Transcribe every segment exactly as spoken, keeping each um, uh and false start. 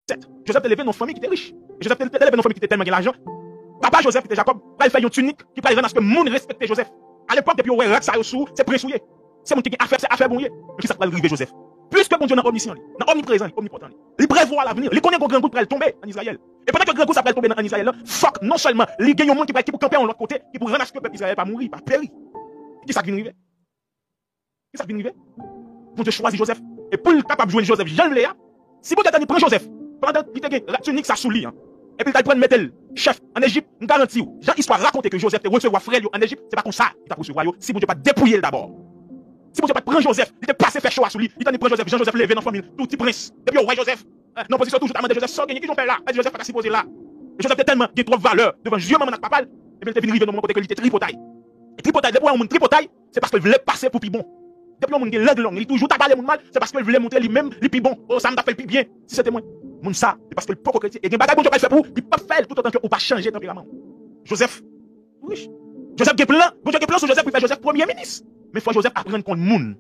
Joseph te leve nan yon fanmi ki te rich. E Joseph te, te leve nan yon fanmi ki te tèlman gen lajan. Papa Joseph, ki te Jacob, pral fè yon tinik ki pral rann aske moun respekte Joseph. Alepòk, depi yo wè rad sa yo sou ou, se prens ou ye. Se moun ki gen afè, se afè bon ye. Men kisa k pral rive Joseph? Piske Bondye nan omnisyan li, nan omniprezan li, omnipotan li. Li prevwa lavni, li konnen gon grangou pral tonbe ann Izrayèl. E pandan ke grangou sa pral tonbe nan, ann Izrayèl la, fòk non sèlman li gen yon moun ki pral, ki pou kanpe yon lòt kote, ki pou rann aske pèp Izrayèl pa mouri, pa peri. Kisa k vin rive? Kisa k vin rive? Bondye chwazi Joseph. E pou l kapab jwenn Joseph jan l vle a, si Bondye ta ni pran Joseph, pandan li te gen ra-, tinik sa sou li an, epi l t al pran l mete l chèf ann Ejip, m garanti w, jan istwa rakonte ke Joseph te resevwa frè l yo ann Ejip, se pa konsa li t ap resevwa yo si Bondye pa t depouye l dabò. Si Bondye pa t pran Joseph, li te pase fè cho a sou li, li ta ni pran Joseph, jan Joseph leve nan fanmi l, tou ti prens. Depi yo wè Joseph, eh, nan pozisyon toujou ta mande Joseph, "Sa w gen, ki jan w fè la?" Li di, "Joseph pa ta sipoze la." E Joseph te tèlman gen twòp valè devan zye manman n ak papa l, epi l te vin rive nan moman kote ke li te tripotay. E tripotay, depi w wè yon moun tripotay, se paske l vle pase pou pi bon. Depi yon moun gen lang long, li toujou ta pale moun mal, se paske l vle montre li menm li pi bon. "O, sa m ta fè l pi byen si se te mwen." Moun sa, se paske l poko kretyen. E gen bagay Bondye pral fè pou ou, li p ap fè l toutotan ke ou pa chanje tanperaman w. Joseph rich. Joseph gen plan, Bondye gen plan sou Joseph pou l fè Joseph premye minis. Men fò Joseph aprann konn moun.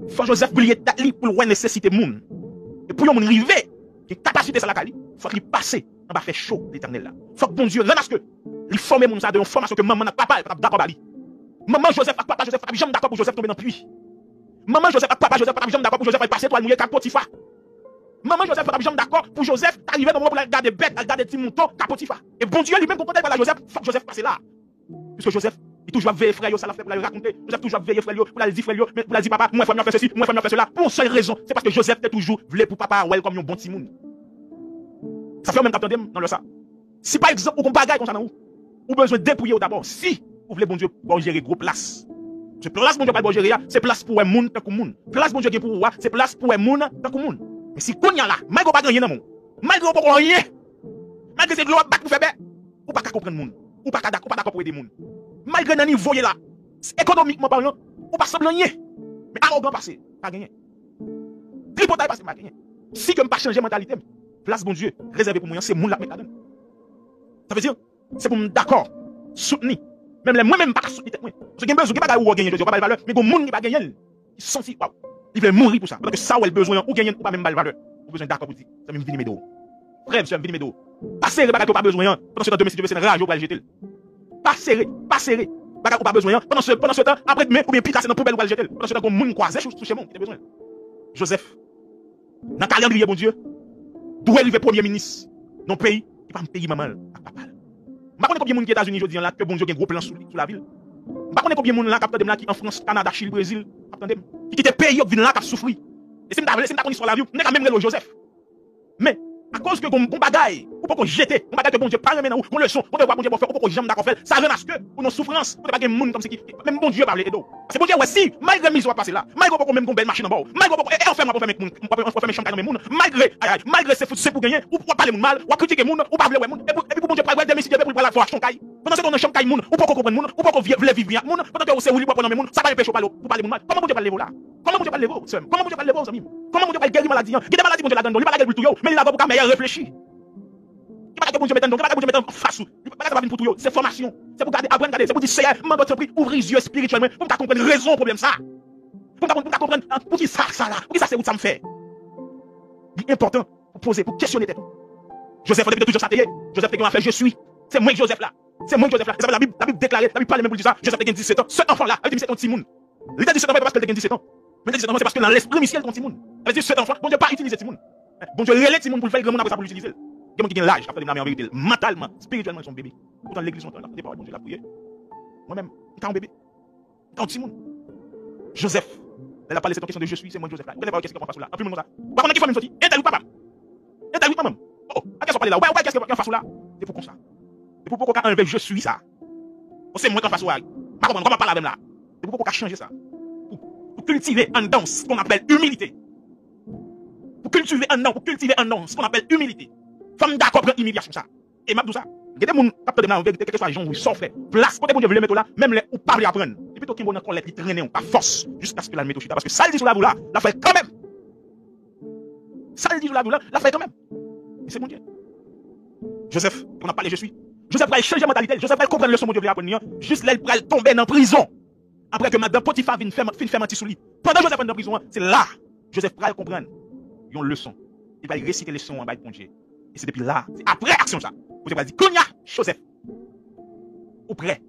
Fò Joseph bliye tèt li pou l wè nesesite moun. E pou yon moun rive gen kapasite sa lakay li, fòk li pase anba fè cho Letènèl la. Fòk Bondye rann aske li fòme moun sa de yon fòmasyon ke manman n ak papa l pa t ap dakò ba li. Manman Joseph ak papa Joseph pa t ap janm dakò pou Joseph tonbe nan pwi. Manman Joseph ak papa Joseph pa t ap janm dakò pou Joseph al pase twal mouye kay Potifa. Manman Joseph pa t ap janm dakò pou Joseph ta rive nan moman pou l al gade bèt, al gade ti mouton kay Potifa. E Bondye li menm, gon kote l pral la Joseph, fòk Joseph pase la. Piske Joseph, li toujou ap veye frè yo, sa l ap fè pou l al rakonte. Joseph toujou ap veye frè l yo, pou l al di frè l yo, men pou l al di papa, "Mwen frè m yo ap fè sesi, mwen frè m yo ap fè sela." Pou yon sèl rezon, se paske Joseph te toujou vle pou papa a wè l kòm yon bon timoun. Sa fè ou menm k ap tande m nan lè sa. Si pa egzanp, ou gon bagay konsa nan ou, ou bezwen depouye w dabò. Si ou vle Bondye ba w jere gwo plas. Se plas Bondye pral ba w jere a, se plas pou wè moun tankou moun. Plas Bondye gen pou ou a, se plas pou wè moun tankou moun. Men si kounye a la, malgre ou pa gen anyen nan men w, malgre ou poko anyen, malgre se dlo w ap bat pou fè bè, ou pa ka konprann moun. Ou pa ka dak-, ou pa dakò pou ede moun. Malgre nan nivo w ye la, ekonomikman palan, ou pa sanble anyen. Men awogan pase, pa genyen. Tripotay pase, pa genyen. Si ke m pa chanje mantalite m, plas Bondye rezève pou mwen an, se moun l ap met ladan l. Sa vle di, se pou m dakò soutni. Menm lè mwen menm m pa ka soutni tèt mwen. Paske gen bezwen, gen bagay ou wè w genyen jodi a, ou pa ba l valè, men gen moun ki pa genyen l, ki santi, waw, li vle mouri pou sa. Pandan ke sa w wè l bezwen an, ou genyen l, ou pa menm ba l valè. Ou bezwen dakò pou di, "Zanmi m, vini m ede w. Frè m, sè m, vini m ede w." Pa sere bagay ke w pa bezwen an. Pandan se tan, demen, si Dye vle, se nan raje w pral jete l. Pa sere, pa sere bagay ou pa bezwen an. Pandan se, pandan se tan, apre demen, oubyen pita, se nan poubèl ou pral jete l. Pandan se tan, gon moun kwaze sou, sou chemen w ki te bezwen l. Joseph, nan kalandriye Bondye, dwe rive premye minis nan yon peyi ki pa menm peyi manman l ak papa l. M pa konnen konbyen moun ki Etazini jodi a la ke Bondye gen gwo plan sou li, sou lavi l. M pa konnen konbyen moun la k ap tande m la ki an Frans, Kanada, Chili, Brezil, k ap tande m, ki kite peyi yo, k vin la, k ap soufri. E si m ta vle, si m ta konn istwa lavi w, m te ka menm rele w Joseph. Men, akoz ke gon, gon bagay ou poko jete, gon bagay ke Bondye pa renmen nan ou, gon leson, gon devwa Bondye ba w fè, ou poko janm dakò fè l, sa rann aske ou nan soufrans, ou te pa gen moun kòmsi ki, ki, menm Bondye pa vle ede w. Paske Bondye wè si, malgre mizè w ap pase la, malgre w poko menm gon bèl machin anba w, malgre w poko, e, e, anfèm w ap anfèmen moun, w ap anfèmen chanm kay nan men moun, malgre, ay, ay, malgre se fout, se pou genyen, ou, w ap pale moun mal, w ap kritike moun, ou pa vle wè moun, epi, epi pou Bondye pral wè demen si Dye vle pou l pral fè w achte yon kay. Pandan se tan w nan chanm kay moun, ou poko konprann moun, ou poko vle, vle viv byen ak moun, pandan ke ou se ou li w ap pran nan men moun, sa pa enpeche w pale, pou pale moun mal. Kòman Bondye pral leve w la? Kòman Bondye pral leve w, sè m? Kòman Bondye pral leve w, zanmi m? Kòman Bondye pral geri maladi an? Gen de maladi Bondye lage nan do, li pa lage l pou l touye w, men li lage w pou w ka mèyè reflechi. Gen bagay ke Bondye mete anndan w, gen bagay Bondye mete anfas ou. Li, bagay sa pa vin pou touye w, se fòmasyon. Se pou gade, aprann gade, se pou di, Seyè, m mande w tanpri, ouvri zye espirityèl mwen, pou m ka konprann rezon pwoblèm sa. Pou m ka konn, pou m ka konprann, ah, poukisa sa la, poukisa se wout sa m fè. Li enpòtan pou poze, pou kesyone tèt ou. Joseph, depi te toujou sa te ye. Joseph te gen afè, "Je suis." Se mwen k Joseph la. Se mwen k Joseph la. E sa fè Labib, Labib deklare, Labib pale menm pou l di sa, Joseph te gen disèt an, sèt anfan la. Sa vle di misye te yon timoun. Li te disèt anfan, pa paske l te gen disèt an. Men l te disèt anfan, se paske nan lespri misye l te yon timoun. Sa vle di sèt anfan, Bondye pa itilize timoun. Bondye rele timoun pou l fè l granmoun, apre sa pou l itilize l. Gen moun ki gen laj, k ap tande m la, men an verite, mantalman, espirityèlman, l se yon bebe. Poutan legliz lontan, l ap tande pawòl Bondye, l ap priye. Mwen menm, m ka yon bebe. Yon timoun. Joseph. Lè l ap pale, se yon kesyon de je suis, se mwen Joseph la. Ou konnen pawòl kiyès ki pran fas ou la? Anpil moun konsa. Ou pa konnen ki fanmi m soti? Entèl wi papa m. Entèl wi manman m. Oh, a kiyès w ap pale la? Ou pa, ou pa wè kiyès ki an fas ou la? Se pou konsa. Se pou poko ka anlve je suis sa. Ou se mwen k an fas ou a. M pa konprann kòman w ap pale avè m la. Se pou poko ka chanje sa. Pou, pou kiltive anndan w ce qu'on appelle humilité. Pou kiltive anndan w, pou kiltive anndan w ce qu'on appelle humilité. Fò m dakò pran imilyasyon sa. E m ap di w sa, gen de moun k ap tande m la, an verite, kèlkeswa jan w ye, sa w fè, plas kote Bondye vle mete w la, menm lè ou pa vle aprann, li pito kenbe w nan kòlèt, li trennen w pa fòs, jiskaske l al mete w chita. Paske sa l di sou lavi w la, l ap fè l kanmenm. Sa l di sou lavi w la, l ap fè l kanmenm. E se Bondye. Joseph, konn ap pale, je suis. Joseph pral chanje mantalite l, Joseph pral konprann leson Bondye vle aprann li an, jis lè l pral tonbe nan prizon. Apre ke madanm Potifa vin fè, fin fè manti sou li. Pandan Joseph anndan prizon an, se la Joseph pral konprann yon leson. Li pral resite leson an bay Bondye. E se depi la, se apre aksyon sa, Bondye pral di, kounye a, Joseph, ou prè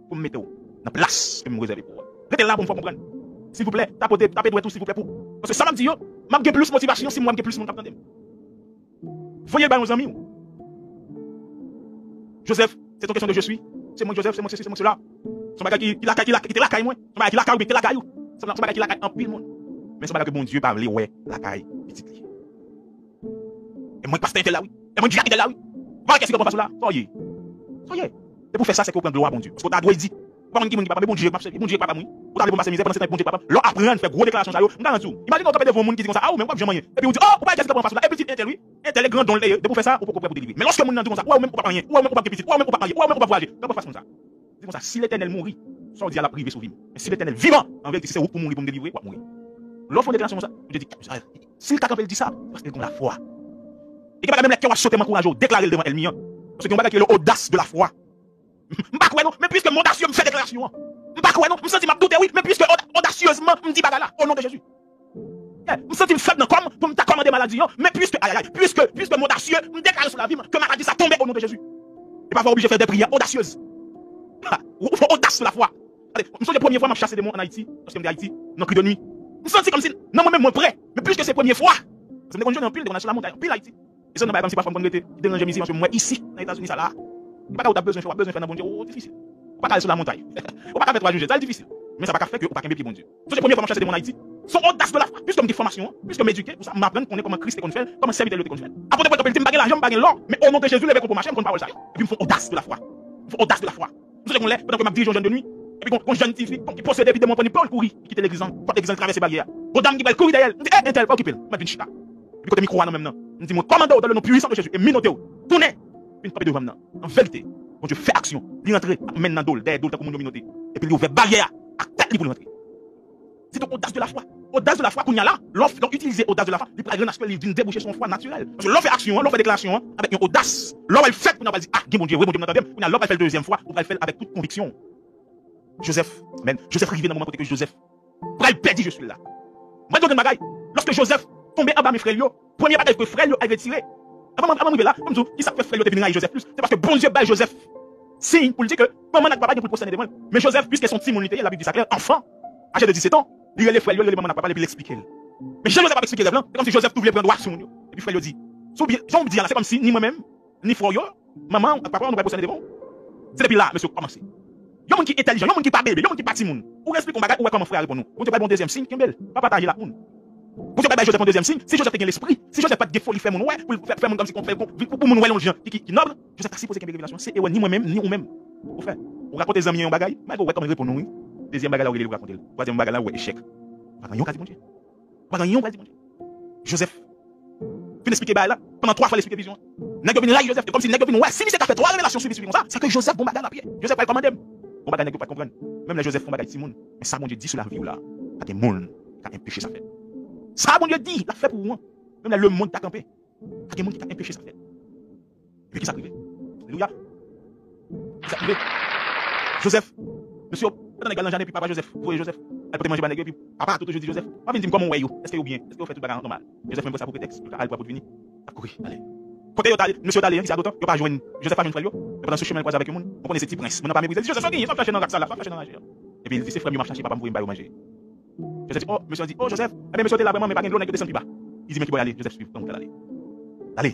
pou m mete w nan plas ke m rezève pou ou an? Rete la pou m fè w konprann. Silvouplè, tape, tape dwèt ou, silvouplè, pou. Paske sa m ap di yo, m ap gen plis motivasyon si m wè m gen plis moun k ap tande m. Voye l bay yon zanmi w. Joseph, c'est ton question de je suis. Se mwen Joseph, se mwen sesi, se mwen sela. Se yon bagay ki, ki lakay, ki lakay, ki te lakay mwen. Se yon bagay ki lakay ou byen ki te lakay ou. Se yon, se yon bagay ki lakay anpil moun. Men se yon bagay ke Bondye pa vle wè lakay pitit li. E mwen k pastè entèl la wi. E mwen diak entèl la wi. Ou pa wè kiyès ki pran plas ou la? Sa w ye? Sa w ye? E pou fè sa, se ke ou pran glwa Bondye. Paske ou ta dwe di, ou pa konn ki moun ki papa m, e Bondye m ap sèvi, Bondye k papa m wi. Ou ta vle pou m pase mizè, pandan se tan Bondye k papa m. Lè w aprann fè gwo deklarasyon sa yo, m garanti w. Imajine w kanpe devan yon moun ki di konsa, a ou menm ou p ap janm anyen. Epi ou di, o, ou pa wè kiyès ki t ap pran plas ou la, e pitit entèl wi. Entèl e grandon l te ye, depi w fè sa, ou poko prè pou delivre. Men lòske moun nan di konsa, ou wè ou menm ou p ap anyen, ou wè ou menm ou p ap gen pitit, ou wè ou menm ou p ap marye, pran plas moun sa. Di konsa, si Letènèl mouri, sa w di a l ap rive sou vi m. Men si Letènèl vivan, an verite, si se ou k pou mouri pou m delivre, w ap mouri. Lè w fè yon deklarasyon konsa, Bondye di, si l ka kanpe l di sa, se paske l gen lafwa. E gen bagay menm lè kè w ap sote, m ankouraje w deklare l devan ènmi an. Paske gen yon bagay ki rele odas de la fwa. M pa kwè non, men piske m odasye, m fè deklarasyon an. M pa kwè non, m santi m ap doute wi, men piske oda-, odasyezman, m di bagay la, o non de Jezi. Yeah, m santi m fèb nan kò m pou m ta kòmande maladi an, men piske, ayayay, piske, piske m odasye, m deklare sou lavi m ke maladi sa tonbe o non de Jezi. E pafwa w oblije fè de priyè odasyez. Ha, ou, ou fè odas sou lafwa. Gade, m sonje premye fwa m ap chase demon ann Ayiti, paske m te Ayiti, nan kri de nwi. M santi kòmsi nan mwen menm mwen prè, men piske se premye fwa, paske m te konn jwenn anpil, m te konn al sou lamontay anpil Ayiti. E se nan bagay kòmsi pafwa m konn rete ki deranje m isi, paske mwen isi, nan Etazini sa la, gen bagay ou t ap bezwen fè, w ap bezwen fè nan Bondye, o, difisil. Ou pa ka al sou lamontay. Ou pa ka fè twa jou jèn, sa difisil. Men sa pa ka fè ke ou pa kenbe pye Bondye. Sonje premye fwa m ap chase demon ann Ayiti, se yon odas de lafwa. Piske m gen fòmasyon an, piske m edike pou sa, m aprann konnen kòman Kris te konn fè l, kòman sèvitè l yo te konn fè l. Apot Pòl kanpe, l di, m pa gen lajan, m pa gen lò, men o non de Jezi, leve kon pou mache, m konn pawòl sa yo. Epi m fè yon odas de lafwa. M fè yon odas de lafwa. M sonje yon lè, pandan ke m ap dirije yon jèn de nwi, epi gon, gon jèn tifi ki posede epi demon pran li, pran l kouri, li kite legliz lan, pòt legliz lan travèse baryè a. Gon dam ki pral kouri dèyè l, m di, e, entèl, pa okipe l, m ap vin chita. Epi kote mikwo a nan men m nan, m di, mwen kòmande w dans le nom puissant de Jésus e minote w, tounen, vin kanpe devan m nan. An verite, Bondye fè aksyon, li rantre ak men l nan do l, dèyè do l, tankou moun yo minote. Epi li ouvè baryè a ak tèt li pou l rantre. Se yon odas de lafwa. Odas de lafwa, kounye a la, lè w, lè w itilize odas de lafwa, li pral rann aske li vin debouche sou yon fwa natirèl. Paske lè w fè aksyon an, lè w fè deklarasyon an, avèk yon odas, lè w al fèt, kounye a w pral di, a, gen Bondye, wi, Bondye m nan tande m. Kounye a, lè w pral fè l dezyèm fwa, ou pral fè l avèk tout konviksyon. Joseph, men, Joseph rive nan moman kote ke Joseph pral pèdi je suis la. Mwen di w yon bagay, lòske Joseph tonbe anba men frè l yo, premye bagay ke frè l yo al retire, avan, avan m rive la, ban m di w, kisa k fè frè l yo te vin rayi Joseph plis? Se paske Bondye bay Joseph siy pou l di ke manman l ak papa gen pou l pwostène devan l. Men Joseph, piske se yon timoun li te ye, Labib di sa klè, anfan, aje de disèt an, li rele frè l yo, li rele manman l ak papa l, epi l eksplike l. Men jan Joseph ap eksplike rèv lan, se kòmsi Joseph tou vle pran dwa sou moun yo. Epi frè l yo di, si w byen, jan w di a la, se kòmsi ni mwen menm, ni frè w yo, manman w ak papa w, nou pral pwostène devan w. Se depi la, mesye, kòmanse. Yon moun ki entèlijan, yon moun ki pa bebe, yon moun ki pa timoun. Ou eksplike yon bagay, ou wè kòman frè a reponn ou. Bondye pral ba w yon dezyèm siy, kenbe l. Pa pataje l ak moun. Bondye pral bay Joseph yon dezyèm siy. Si Joseph te gen lespri, si Joseph pa t gen foli fè moun wè, pou l fè, fè moun kòmsi, pou, pou, pou, pou moun wè l yon jan ki, ki, ki nòb, Joseph ta sipoze kenbe revelasyon. Se erè ni mwen menm, ni ou menm ou fè. Ou rakonte zanmi an yon bagay, malgre w wè kòman l reponn ou, wi. Dezyèm bagay la, ou rele l, ou rakonte l. Twazyèm bagay la, ou wè echèk. Ou pa gen anyen ou ka di Bondye. Ou pa gen anyen ou pral di Bondye. Joseph fin eksplike bagay la. Pandan twa fwa l eksplike vizyon an, nèg yo vin rayi Joseph. E kòmsi nèg yo vin wè, si misye ka fè twa revelasyon swivi swivi konsa, se ke Joseph gon bagay nan pye. Joseph pral kòmande m. Gon bagay nèg yo pa t konprann. Menm lè Joseph fè yon bagay timoun, men sa Bondye di sou lavi w la, pa gen moun ki ka enpeche sa fèt. Sa Bondye di l ap fè pou ou an, menm lè lemonn ta kanpe, pa gen moun ki ka enpeche sa fèt. Epi kisa k rive? Alelouya. Kisa k rive? Joseph, mesye, pandan nèg la nan jaden, epi papa Joseph voye Joseph al pote manje ba nèg yo, epi papa a tou toujou di Joseph, pa vin di m kòman w wè yo, èske yo byen, èske yo fè tout bagay an nòmal? Joseph menm wè sa pou pretèks, li ta al pou ap vini, l ap kouri, ale. Kote yo t ale, mesye yo t ale, wi, ki se a dotan, yo pa jwenn, Joseph pa jwenn frè l yo, men pandan sou chemen l kwaze avèk yon moun, ou konnen se ti prens, moun nan pa meprize, l di, Joseph, sa w genyen, sa w ap chache nan rak sa la, sa w ap chache nan raje a? Epi l di, se frè m yo m ap chache, papa m voye m ba yo manje. Joseph di, o, mesye an di, o, Joseph, ebyen, mesye yo te la vrèman, men pa gen dlo, nèg yo desann pi ba. Li di, men ki bò y ale? Joseph swiv, pran wout la, l ale. L ale.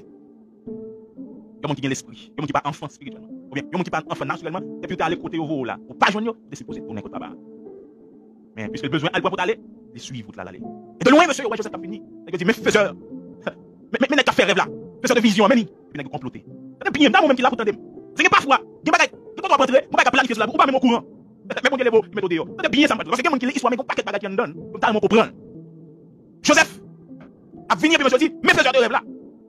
Yon moun ki gen lespri, yon moun ki pa anfan espirityèlman, oubyen yon moun ki pa anfan natirèlman, depi ou te ale kote yo voye w la, ou pa jwenn yo, ou te sipoze tounen kot papa a. Men, piske l bezwen al pran pou t ale, li swiv wout la, l ale. E de lwen, mesye yo wè Joseph k ap vini. Nèg yo di, men fezè, men, men, men nèg k ap fè rèv la, fezè de vizyon an, men li. Epi nèg yo konplote. Tande byen, m ta mwen menm ki la pou tande m. Se gen pafwa, gen bagay, gen kote w ap antre, gen bagay k ap planifye sou lavi w, ou pa menm okouran. Men Bondye leve w, li mete w deyò. Tande byen sa m pral di w. Paske gen moun ki li istwa, men gen yon pakèt bagay ki anndan l. Pou m ta al mwen konprann. Joseph ap vini epi mesye di, men fezè de rèv la.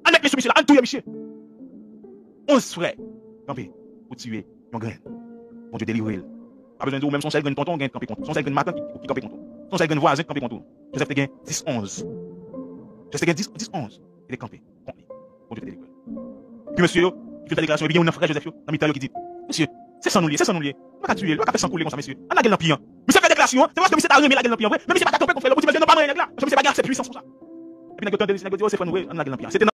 Ann met men sou misye la, ann touye misye. Onz frè kanpe pou tiye yon grenn. Bondye delivre l. Pa bezwen di w menm se yon sèl grenn tonton w gen kanpe kont ou. Se yon sèl grenn matant ki, ki kanpe kont ou. Se yon sèl grenn vwazen ki kanpe kont ou. Joseph te gen dis onz. Joseph te gen dis, dis onz. Li te kanpe kont li. Bondye te delivre l. Epi mesye yo, ki fin fè deklarasyon, epi gen youn nan frè Joseph yo, nan mitan yo ki di, mesye, se san nou l ye, se san nou l ye. Nou pa ka tiye l, nou pa ka fè san koule konsa, mesye. Ann lage l nan pi an. Misye fè deklarasyon an, se paske misye ta renmen lage l nan pi an vre, men misye pa ka kanpe kont frè l yo pou di, mesye, nou pa manyen nèg la, paske misye pa gen aksè pwisans konsa. Epi nèg yo tande li, si nèg yo di, "O, se fò nou, wi, ann lage l nan pye a." Se te